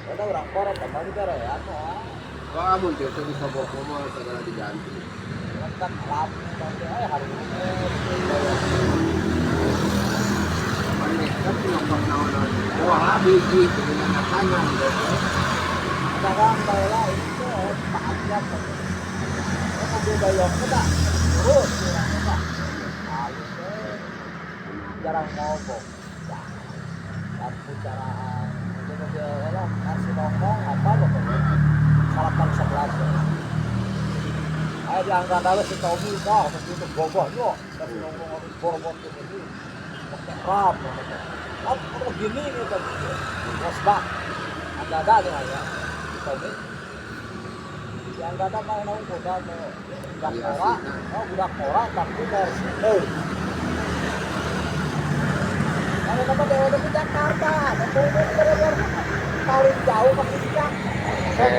Ada orang korot tambah di berean moal. Wah, mun teu teh bisa bobo mah segala diganti. Kan lampu nanti hari ini. Maneh kan nyokot naon-naon. Wah, biji dengan tangan gitu. Sekarang baiklah itu 4 jam. Oh, mobil bayangnya tak terus orangnya tak. Halus jarang mogok. Ya, lampu carahan itu mobil lah nasi nongkrong apa pokoknya. 811 ya. Ayo diangkat aja si Tommy, wah begitu gogoh yo, nasi nongkrong bor-bor gitu. Pakai ram, oh, begini nih tadi. Rosbak, ada dengan ya, si Tommy. Yang ada mah naung kuda mau budak ora, oh budak ora tapi versi eh. Kalau nama dewa ke Jakarta, paling jauh ke Jakarta.